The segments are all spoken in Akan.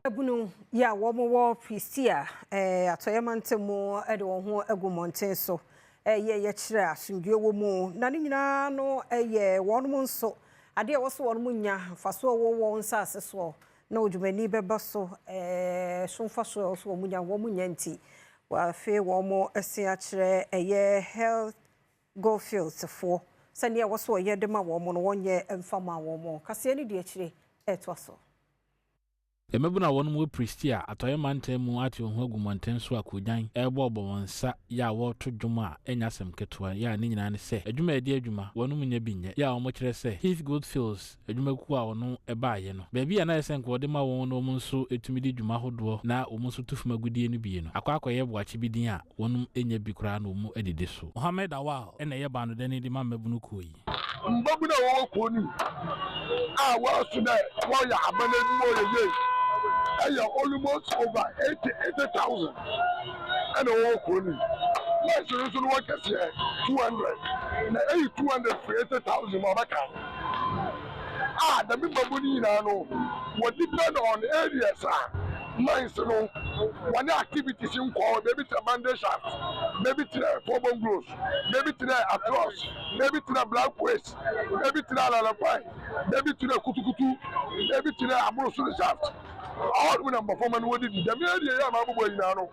Ebunu yi a wɔwɔ Prestea atɔeɛ mantam mu de wɔn ho agu mmɔnten so yɛ yɛkyerɛ asomdwoe wɔ mu, na ne nyinaa no yɛ wɔn nso adeɛ a ɛwɔ so wɔn nya mfasoɔ wɔ wɔn nsase soɔ na odwumani bɛba so so mfasoɔ ɛwɔ so wɔn nya wɔn nya nti wɔafei wɔn asi akyerɛ ɛyɛ Heath Goldfields foɔ sɛnea ɛwɔ so ɔyɛ de ma wɔn no wɔnyɛ mfa ma wɔn. Kaseɛ no di akyire ɛtoa so. Mmabunu a wɔnom wɔ Prestea atɔeɛ mantam mu ate wɔn ho agu mmɔnten so a koogyan rebɔbɔ wɔn nsa yɛ a wɔreto dwom a ɛnyɛ asɛm ketewa yɛ a ne nyinaa ne sɛ adwuma a ɛde adwuma wɔnom nya bi nyɛ yɛ a wɔkyerɛ sɛ Heath Goldfields adwumakuo a wɔno baeɛ no baabi a na ɛsɛ nka wɔde ma wɔn na wɔn nso tumi di dwuma ahodoɔ na wɔn nso tu fam agudie no bie no akɔ akɔyɛ boakye bi din a wɔnom nya bi koraa na wɔn adidi so. Mohammed Awal na ɛyɛ baanodani de ma mmabunu kuo yi. Mbabun a wɔwɔ kurow no mu a wɔaso dɛ wɔreyɛ aban edwuma ɔyɛ yie yɛ almost over 80,000 na wɔwɔ kurow no mu. Mines no nso no wɔ kɛseɛ 200 na eyi 200 firi 80,000 mu a ɔbɛka a dɛm mbabun no nyinaa no wɔ depend on areas a mines no wɔne activities nkɔ beebi tse dɛ Monday Shaft, beebi tse dɛ Four Bungalows, beebi tse dɛ Atros, beebi tse dɛ Black Waste, beebi tse dɛ Alalakwan, beebi tse dɛ Kutukutu, beebi tse dɛ Aborɔsor Shaft. Ɔhɔ na mboframba no wodidi. Dɛm area yi a mabobɔ yi nyinaa no,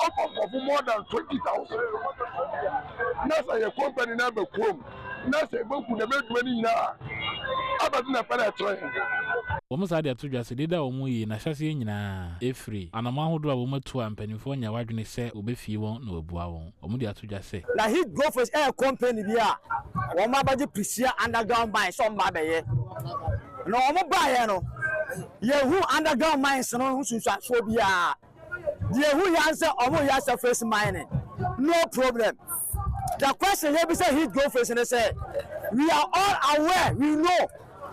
ɔfa nkorɔfo more than 20,000. Na sɛ yɛ company no aba kurom na sɛ ebogu dɛm edwuma no nyinaa a, abɛdze na ɛpɛ dɛ ɛkyerɛ hɛn? Wɔn saa de ato dwa sɛ dede a wɔn yi n'ahyɛaseɛ nyinaa ɛfiri anamɔ ahodoɔ a wɔn atu a mpanimfoɔ nya wadwene sɛ wɔbɛfie wɔn na wɔabua wɔn. Wɔn de ato dwa sɛ. Na Heath Goldfields yɛ company bi a wɔn abɛgye Prestea underground mine sɛ wɔn ba abɛyɛ. Na wɔn baeɛ no, yɛhu underground mines no ho nsunsuansoɔ biara. Deɛ yɛhu yɛ sɛ wɔn yɛ surface mining, no problem. The question yɛbisa Heath Goldfields ne sɛ, we are all aware, we know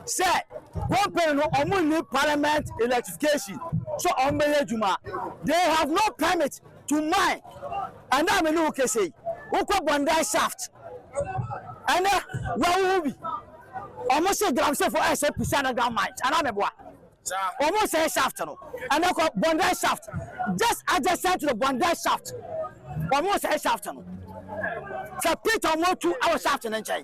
sɛ company no wɔn nni parliament electrification so wɔn bɛyɛ adwuma. They have no permit to mine. Ɛnna mi ne wo kese yi, wokɔ Bondi Shaft, ɛnɛ wɔawowo bi, wɔn se galamseyfo ɛsɛ Prestea underground mines anaa mɛboa? Wɔn sɛ shaft no, ɛnɛ kɔ Bondi Shaft, just adjacent to the Bondi Shaft, wɔn sɛ shaft no sɛ pit a wɔn atu awɔ shaft no nkyɛn.